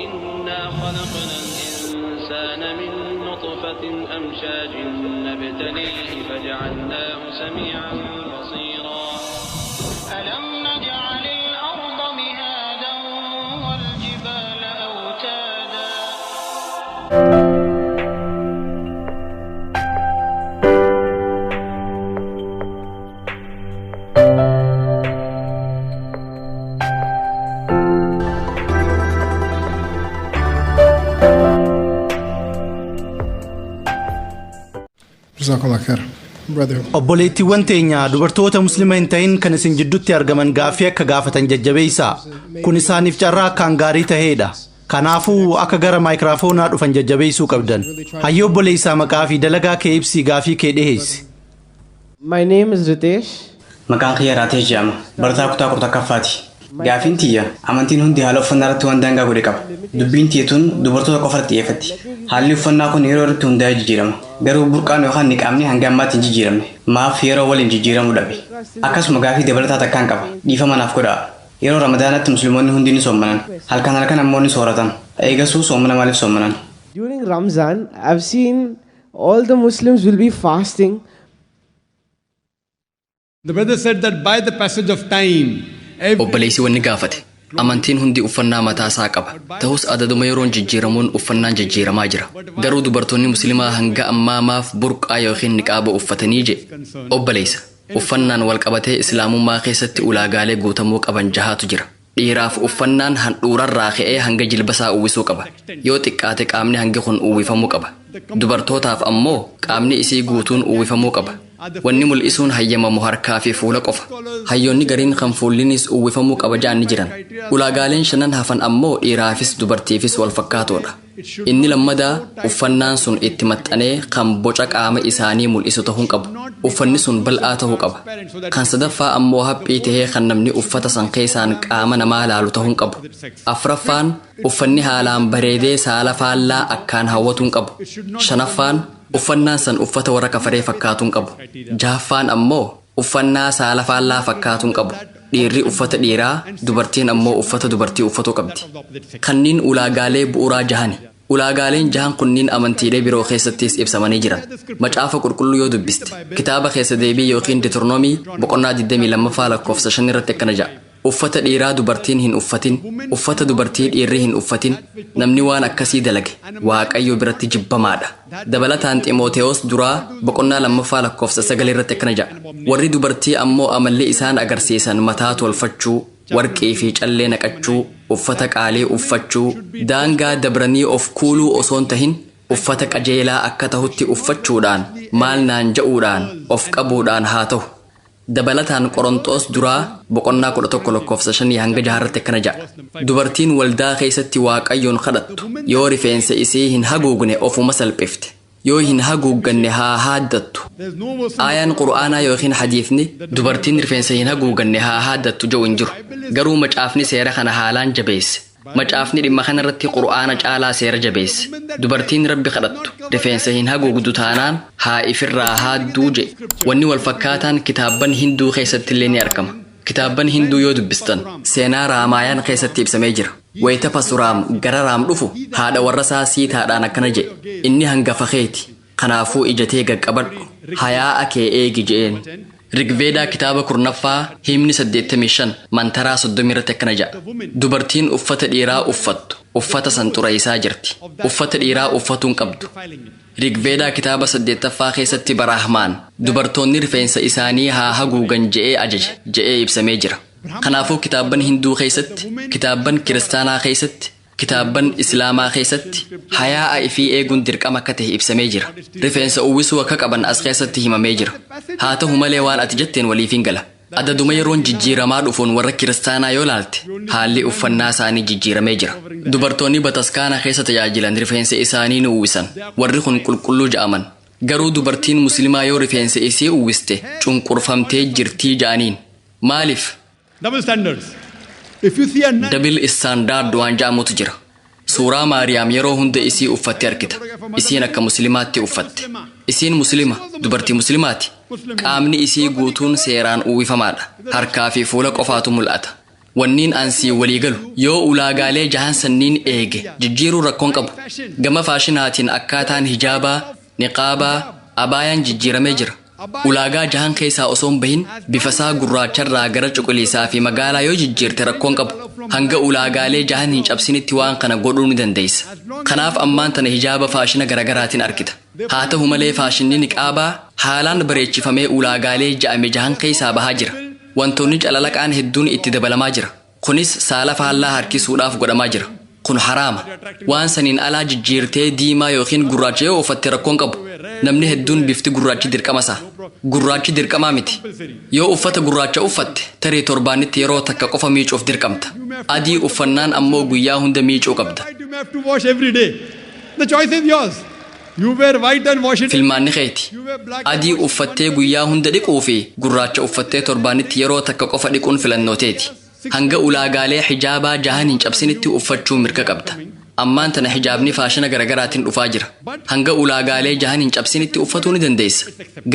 إنا خلقنا الإنسان من نطفة أمشاج نبتليه فجعلناه سميعا بصيرا. ألم نجعل الأرض مهادا والجبال أوتادا. Jazakallah khair. Brother. Obboleettiiwwan teenya dubartoota muslima hin ta'in kan isin jidduutti argaman gaaffii akka gaafatan jajjabeessaa. Kun isaaniif carraa akkaan gaarii ta'eedha. Kanaafuu akka gara maayikiraafoonaa dhufan jajjabeessuu qabdan. Hayyoo obboleessaa, maqaa fi dalagaa kee ibsii gaafii kee dhiheessi. My name is Ritesh. Maqaan kiyya Raatesh jedhama. Barataa kutaa 11ffaati. Gaafiin tiyya, amantiin hundi haala uffannaa irratti waan daangaa godhe qaba. Dubbiin tiyya tun dubartoota qofa irratti xiyyeeffatti. Haalli uffannaa kun yeroo irratti hundaa'ee jijjiirama. Garuu burqaan yookaan niqaabni hanga ammaatti hin jijjiiramne. Maaf yeroo waliin jijjiiramuu dhabe? Akkasuma gaafii dabalataa takkaan qaba. Dhiifama naaf godhaa. Yeroo Ramadaanaatti musliimoonni hundi ni soommanan. Halkan halkan ammoo ni sooratan. Eegasuu soomana maaliif soommanan? During Ramzan, I've seen all the Muslims will be fasting. The brother said that by the passage of time, every Obboleessi wanni gaafate, amantiin hundi uffannaa mataa isaa qaba. Ta'us adaduma yeroon jijjiiramuun uffannaan jijjiiramaa jira. Garuu dubartoonni musliimaa hanga ammaa maaf burqaa yookiin niqaaba uffatanii jedhe. Obboleessa, uffannaan wal qabatee islaamummaa keessatti ulaagaalee guutamuu qaban jahaatu jira. Dhiiraaf uffannaan handhuurarraa ka'ee hanga jilbasaa uwwisuu qaba. Yoo xiqqaate qaamni hangi kun uwwifamuu qaba. Dubartootaaf ammoo qaamni isii guutuun uwwifamuu qaba. Wanni mul'isuun hayyamamu harkaa fi fuula qofa. Hayyoonni gariin kan fuullinis uwwifamuu qaba ja'an ni jiran. Ulaagaaleen shanan hafan ammoo dhiiraafis dubartiifis wal fakkaatoodha. Inni lammadaa, uffannaan sun itti maxxanee kan boca qaama isaanii mul'isu ta'uu qabu. Uffanni sun bal'aa ta'uu qaba. Kan sadaffaa ammoo haphii tahee kan namni uffata san keessaan qaama namaa laalu ta'uu qabu. Afraffaan, uffanni haalaan bareedee saala faallaa akkaan hawwatuu qabu. Shanaffaan, uffannaan san uffata warra kafaree fakkaatuun qabu. Jahaffaan ammoo uffannaa saala faallaa fakkaatuun qabu. Dhiirri uffata dhiiraa, dubartiin ammoo uffata dubartii uffatuu qabdi. Kanniin ulaagaalee bu'uuraa jahani. Ulaagaaleen jahan kunniin amantiilee biroo keessattis ibsamanii jiran. Macaafa Qulqulluu yoo dubbiste, kitaaba Keessa Deebii yookiin Deuteronomii boqonnaa 22ffaa lakkoofsa 5 irratti akkana jedha: "Uffata dhiiraa dubartiin hin uffatin, uffata dubartii dhiirri hin uffatin. Namni waan akkasii dalage Waaqayyo biratti jibbamaadha." Dabalataan Ximootewoos duraa boqonnaa 2ffaa lakkoofsa 9 irratti akkana jedha: "Warri dubartii ammoo amalli isaan agarsiisan mataa tolfachuu, warqii fi callee naqachuu, uffata qaalii uffachuu, daangaa dabranii of kuuluu osoo hin tahin uffata qajeelaa akka tahutti uffachuudhaan, maal naan ja'uudhaan of qabuudhaan haa ta'u." Dabalataan Qoronxoos duraa boqonnaa 11 lakkoofsa 5 hanga 6rratti akkana jedha: "Dubartiin waldaa keessatti Waaqayyoon kadhattu yoo rifeensa isii hin haguugne ofuma salphifte. Yoo hin haguugganne haa haaddattu." Aayaan Qur'aanaa yookiin hadiifni dubartiin rifeensa hin haguuganne haa haaddattu jedhu hin jiru. Garuu macaafni seera kana haalaan jabeesse. Macaafni dhimma kanarratti Qur'aana caalaa seera jabeesse. Dubartiin Rabbi kadhattu rifeensa hin haguugdu taanaan haa ifirraa haadduu jedhe. Wanni wal fakkaataan kitaabban Hinduu keessatti illee ni argama. Kitaabban Hinduu yoo dubbistan, seenaa Raamaayaan keessatti ibsamee jira. Wayita Pasuraam gara Raam dhufu, haadha warra isaa Siitaadhaan akkana jedhe: "Inni hangafa keeti. Kanaafuu ijatee gaqqabadhu. Hayaa'a kee eegi," je'een. Rigveedaa kitaaba 10ffaa himni 85 mantaraa 30 irratti akkana jedha: "Dubartiin uffata dhiiraa uffattu uffata san xureessaa jirti. Uffata dhiiraa uffatuu hin qabdu." Rigveedaa kitaaba 8ffaa keessatti Baraahmaan dubartoonni rifeensa isaanii haa haguugan je'ee ajaje je'ee ibsamee jira. Kanaafuu kitaabban Hinduu keessatti, kitaabban Kiristaanaa keessatti, kitaabban Islaamaa keessatti hayaa'a ifii eeguun dirqama akka ta'e ibsamee jira. Rifeensa uwwisuu akka qaban as keessatti himamee jira. Haa ta'u malee waan ati jetteen waliif hin gala. Adaduma yeroon jijjiiramaa dhufuun warra Kiristaanaa yoo laalte, haalli uffannaa isaanii jijjiiramee jira. Dubartoonni bataskaana keessa tajaajilan rifeensa isaanii ni uwwisan. Warri kun qulqulluu ja'aman. Garuu dubartiin musliimaa yoo rifeensa isii uwwiste cunqurfamtee jirtii ja'aniin. Maaliif? Double standards. If you see a nun, Double standard waan ja'amutu jira. Suuraa Maariyaam yeroo hunda isii uffatte argita. Isiin akka musliimaatti uffatte. Isiin muslima, dubartii musliimaati. Qaamni isii guutuun seeraan uwwifamaadha. Harkaa fi fuula qofaatu mul'ata. Wanniin ansii walii galu yoo ulaagaalee jahan sanniin eege jijjiiruu rakkoon qabu. Gama faashinaatiin akkaataan hijaabaa, niqaabaa, abaayaan jijjiiramee jira. Ulaagaa jahan keessaa osoo hin bahin bifasaa gurraacharraa gara cuquliisaa fi magaalaa yoo jijjiirte rakkoon qabu. Hanga ulaagaalee jahan hin cabsinitti waan kana godhuu ni dandeessa. Kanaaf ammaan tana hijaaba faashina garagaraatiin argita. Haa ta'u malee faashinni niqaabaa haalaan bareechifamee ulaagaalee ja'ame jahan keessaa bahaa jira. Wantoonni calalaqaan hedduun itti dabalamaa jira. Kunis saala faallaa harkisuudhaaf godhamaa jira. Kun haraama. Waan saniin alaa jijjiirtee diimaa yookiin gurraacha yoo uffatte rakkoon qabu. Namni hedduun bifti gurraachi dirqama isaa. Gurraachi dirqamaa miti. Yoo uffata gurraacha uffatte tarii torbaanitti yeroo takka qofa miicuuf dirqamta. Adii uffannaan ammoo guyyaa hunda miicuu qabda. You may have to wash every day. The choice is yours. You wear white and wash it. Filmaanni keeti. Adii uffattee guyyaa hunda dhiquu fi gurraacha uffattee torbaanitti yeroo takka qofa dhiquun filannooteeti. Hanga ulaagaalee hijaabaa jahan hin cabsinitti uffachuu mirga qabda. Ammaan tana hijaabni faashina garagaraatiin dhufaa jira. Hanga ulaagaalee jahan hin cabsinitti uffatuu ni dandeessa.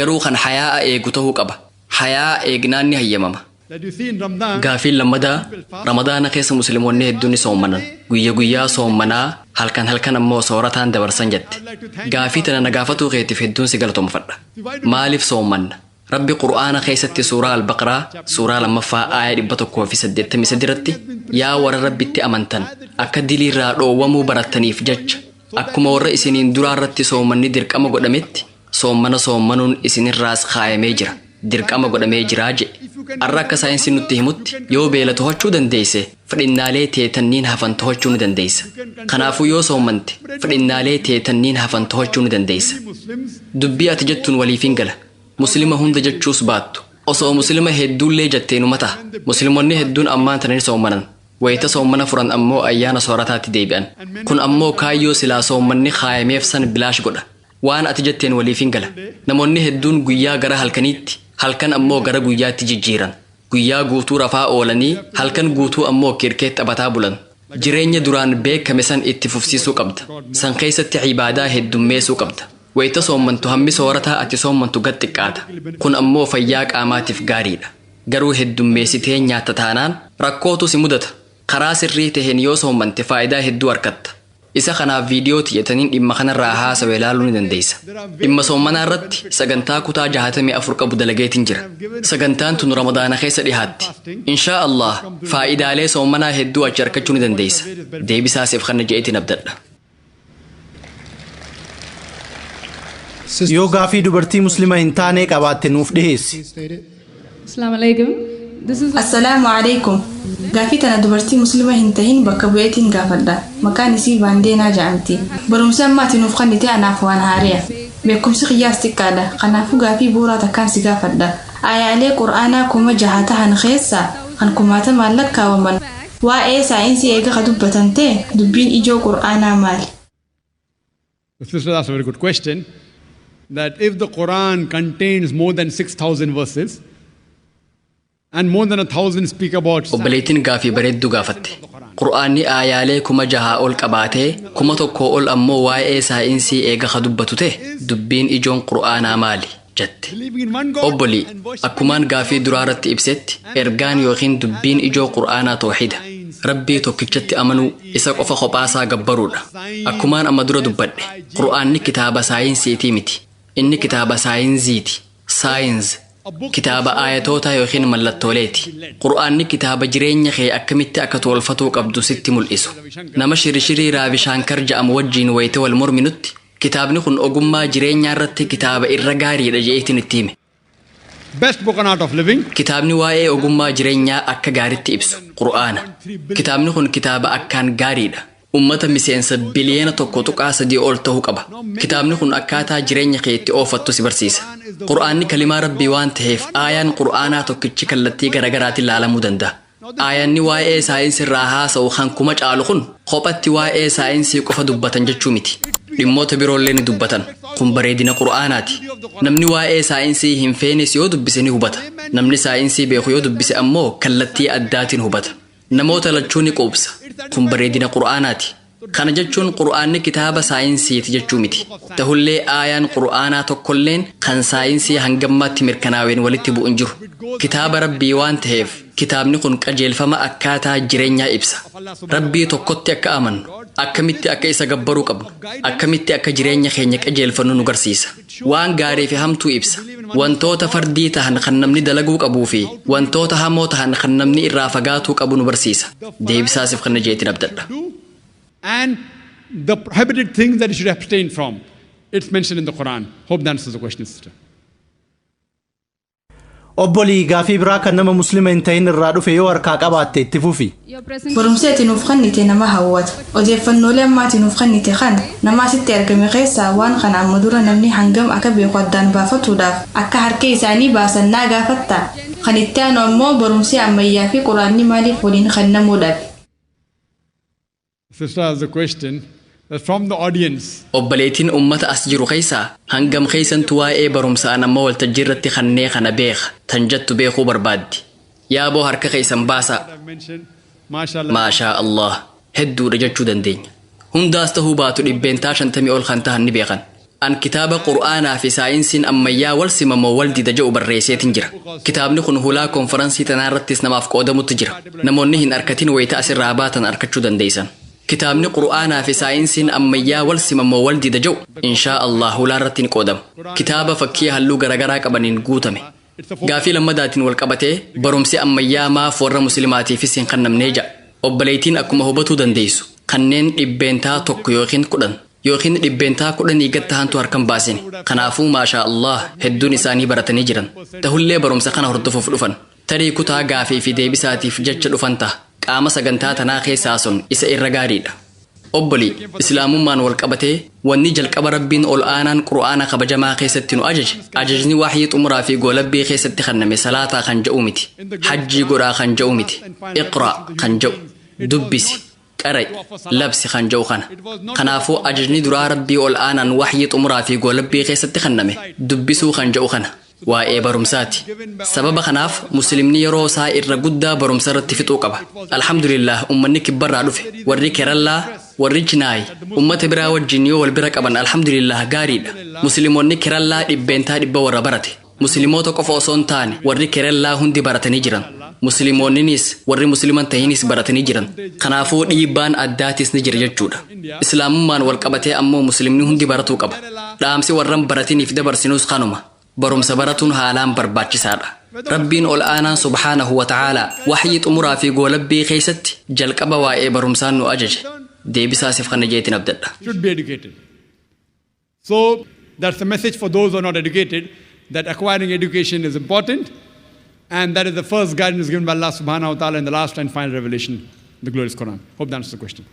Garuu kan hayaa'a eegu ta'uu qaba. Hayaa'a eegnaan ni hayyamama. That you see in Ramadan. Gaafiin lammadaa Ramadaana keessa musliimoonni hedduun ni soommanan. Guyya guyyaa soommanaa, halkan halkan ammoo soorataan dabarsan jette. Gaafii tana na gaafatuu keetiif hedduun si galatoomfadha. Maaliif soommanna? Rabbi Qur'aana keessatti suuraa Albaqraa suuraa 2ffaa aaya 183 irratti, yaa warra Rabbitti amantan, akka diliirraa dhoowwamuu barattaniif jecha akkuma warra isiniin duraa irratti soommanni dirqama godhametti soommana soommanuun isinirraas kaayamee jira, dirqama godhamee jiraa jedhe. Arra akka saayinsiin nutti himutti yoo beela to'achuu dandeesse fedhinnaalee teetanniin hafan to'achuu ni dandeessa. Kanaafuu yoo soommante fedhinnaalee teetanniin hafan to'achuu ni dandeessa. Dubbii ati jettuun waliif hin gala. Muslima hunda jechuus baattu. Osoo muslima hedduullee jetteenuma ta'a. Musliimonni hedduun ammaan tana ni soommanan. Wayita soommana furan ammoo ayyaana soorataatti deebi'an. Kun ammoo kaayyoo silaa soommanni kaayameef san bilaash godha. Waan ati jetteen waliif hin gala. Namoonni hedduun guyyaa gara halkaniitti, halkan ammoo gara guyyaatti jijjiiran. Guyyaa guutuu rafaa oolanii halkan guutuu ammoo kirkeet taphataa bulan. Jireenya duraan beekame san itti fufsiisuu qabda. San keessatti ibaadaa heddummeessuu qabda. Wayita soommantu hammi soorataa ati soommantu gad xiqqaata. Kun ammoo fayyaa qaamaatiif gaariidha. Garuu heddummeessitee nyaatta taanaan rakkootu si mudata. Karaa sirrii taheen yoo soommante faayidaa hedduu argatta. Isa kanaaf viidiyoo tiyyataniin dhimma kanarraa haasawe ilaaluu ni dandeessa. Dhimma soommanaa irratti sagantaa kutaa 64 qabu dalageetiin jira. Sagantaan tun Ramadaana keessa dhihaatti. Inshaa Allah faayidaalee soommanaa hedduu achi argachuu ni dandeessa. Deebisaa siif kanna je'eetiin abdadha. Yoo gaafii dubartii muslima hin taane qabaatte nuuf dhiheessi. Assalamu alaikum. This is Assalaamu alaikum. Gaafii tana dubartii muslima hin tahin bakka bu'eetiin gaafadha. Maqaan isii Baandeenaa jedhamti. Barumsa ammaati nuuf kennite anaaf waan haari'a. Beekumsi kiyyaas xiqqaadha. Kanaafuu gaafii bu'uuraa takkaan si gaafadha. Ayaalee Qur'aanaa 6000 tahan keessaa kan kumaatamaan lakkaawaman waa'ee saayinsii eega ka dubbatan ta'e dubbiin ijoo Qur'aanaa maali? The sister asked a very good question, that if the Quran contains more than 6,000 verses and more than 1,000 speak about Obboleettiin gaafii bareedduu gaafatte. Qur'aanni aayaalee 6000 ol qabaatee 1000 ol ammoo waa'ee saayinsii eega ka dubbatu ta'e dubbiin ijoon Qur'aanaa maali jette. Obbolii, akkumaan gaafii duraa irratti ibsetti ergaan yookiin dubbiin ijoo Qur'aanaa tawxiida. Rabbii tokkichatti amanuu, isa qofa kophaasaa gabbaruudha. Akkumaan amma dura dubbadhe, Qur'aanni kitaaba saayinsiitii miti. Inni kitaaba saayinsiiti. Saayins. Kitaaba aayatootaa yookiin mallattooleeti. Qur'aanni kitaaba jireenya kee akkamitti akka tolfatuu qabdu sitti mul'isu. Nama shirishirii Raavishankar jedhamu wajjiin wayita wal morminutti kitaabni kun ogummaa jireenyaa irratti kitaaba irra gaariidha je'eetiin itti hime. Best book on art of living. Kitaabni waa'ee ogummaa jireenyaa akka gaariitti ibsu Qur'aana. Kitaabni kun kitaaba akkaan gaariidha. Ummata miseensa biliyeena 1.3 ol ta'uu qaba. Kitaabni kun akkaataa jireenya kee itti oofattu si barsiisa. Qur'aanni kalimaa Rabbii waan ta'eef aayaan Qur'aanaa tokkichi kallattii garaagaraatiin ilaalamuu danda'a. Aayaanni waa'ee saayinsii irraa haasa'u kan kuma caalu kun kophatti waa'ee saayinsii qofa dubbatan jechuu miti. Dhimmoota biroollee ni dubbatan. Kun bareedina Qur'aanaati. Namni waa'ee saayinsii hin feenes yoo dubbise ni hubata. Namni saayinsii beeku yoo dubbise ammoo kallattii addaatiin hubata. Namoota lachuu ni quubsa. Kun bareedina Qur'aanaati. Kana jechuun Qur'aanni kitaaba saayinsiiti jechuu miti. Tahullee aayaan Qur'aanaa tokkolleen kan saayinsii hangammaatti mirkanaa'een walitti bu'u hin jiru. Kitaaba Rabbii waan ta'eef kitaabni kun qajeelfama akkaataa jireenyaa ibsa. Rabbii tokkotti akka amannu, akkamitti akka isa gabbaruu qabnu, akkamitti akka jireenya keenya qajeelfannu nu garsiisa. Waan gaarii fi hamtuu ibsa. Wantoota fardii tahan kan namni dalaguu qabuu fi wantoota hamoo tahan kan namni irraa fagaatuu qabu nu barsiisa. Deebisaasiif kana jeetiin abdadha. And the prohibited things that you should abstain from. It's mentioned in the Quran. Hope that answers the question, sister. Obbolii, gaafii biraa kan nama Muslima hin ta'in irraa dhufe yoo harkaa qabaatte itti fufi. Barumsi ati nuuf kennite nama hawwata. Odeeffannoolee amma ati nuuf kennite kana nama asitti argame keessaa waan kana amma dura namni hangam akka beeku addaan baafatuudhaaf akka harka isaanii baasan naa gaafatta. Kan itti aanu ammoo barumsi ammayyaa fi Quraanni maaliif waliin kennamuu dhabe? Sister has a question that from the audience. Obboleettiin ummata as jiru keessaa hangam keessantu waa'ee barumsaan amma waltajjii irratti kannee kana beeka tan jettu beekuu barbaaddi. Yaaboo, harka keessan baasaa. Mashallah. Maashaa Allah, hedduudha jechuu dandeenya. Hundaas tahuu baatu 50% ol kan tahan ni beekan. An kitaaba Qur'aanaa fi saayinsiin ammayyaa wal simamoo wal dida jedhu barreesseetin jira. Kitaabni kun hulaa konferansii tanaa irrattis namaaf qoodamutti jira. Namoonni hin arkatin wayita asirraa baatan arkachuu dandeessan. Kitaabni Qur'aanaa fi saayinsiin ammayyaa wal simamoo wal dida jedhu inshaa Allah hulaa irratti ni qoodama. Kitaaba fakkii halluu garaagaraa qabaniin guutame. Gaafii lammadaatiin wal qabatee barumsi ammayyaa maaf warra Muslimaatiifis hin kennamnee ja'a. Obboleettiin, akkuma hubatuu dandeessu, kanneen 1% yookiin 10 yookiin 10% gad tahantu harkan baasine. Kanaafuu maashaa Allah, hedduun isaanii baratanii jiran. Tahullee barumsa kana hordofuuf dhufan. Tarii kutaa gaafii fi deebisaatiif jecha dhufan ta'a. Qaama sagantaa tanaa keessaa sun isa irra gaariidha. Obbolii, Islaamummaan wal qabatee wanni jalqaba Rabbiin ol aanaan Qur'aana kabajamaa keessatti nu ajaje, ajajni waxyii xumuraa fi goolabbii keessatti kenname, salaataa kan jedhu miti, hajjii godhaa kan jedhu miti, iqraa kan jedhu, dubbisi, qara'i, labsi kan jedhu kana. Kanaafuu ajajni duraa Rabbii ol aanaan waxyii xumuraa fi goolabbii keessatti kenname dubbisuu kan jedhu kana. Waa'ee barumsaati. Sababa kanaaf Muslimni yeroo isaa irra guddaa barumsa irratti fixuu qaba. Alhamdulillah, ummanni kibbarraa dhufe, warri Kerallaa, warri Chinaayi, ummata biraa wajjin yoo wal bira qaban, alhamdulillah, gaariidha. Musliimoonni Kerallaa 100% warra barate. Musliimoota qofa osoo hin taane warri Kerallaa hundi baratanii jiran. Musliimoonninis warri Musliman tahinis baratanii jiran. Kanaafuu dhiibbaan addaatis ni jira jechuudha. Islaamummaan wal qabatee ammoo Muslimni hundi baratuu qaba. Dhaamsi warran baratiniif dabarsinus kanuma. Barumsa baratuun haalaan barbaachisaadha. Rabbiin ol aanaan subhaanahu wa ta'aalaa waxyii xumuraa fi goolabbii keessatti jalqaba waa'ee barumsaan nu ajaje. Deebisaasiif kana jeetiin abdadha. Should be educated. So that's a message for those who are not educated, that acquiring education is important, and that is the first guidance given by Allah subhanahu wa ta'ala in the last and final revelation, the glorious Quran. Hope that answers the question.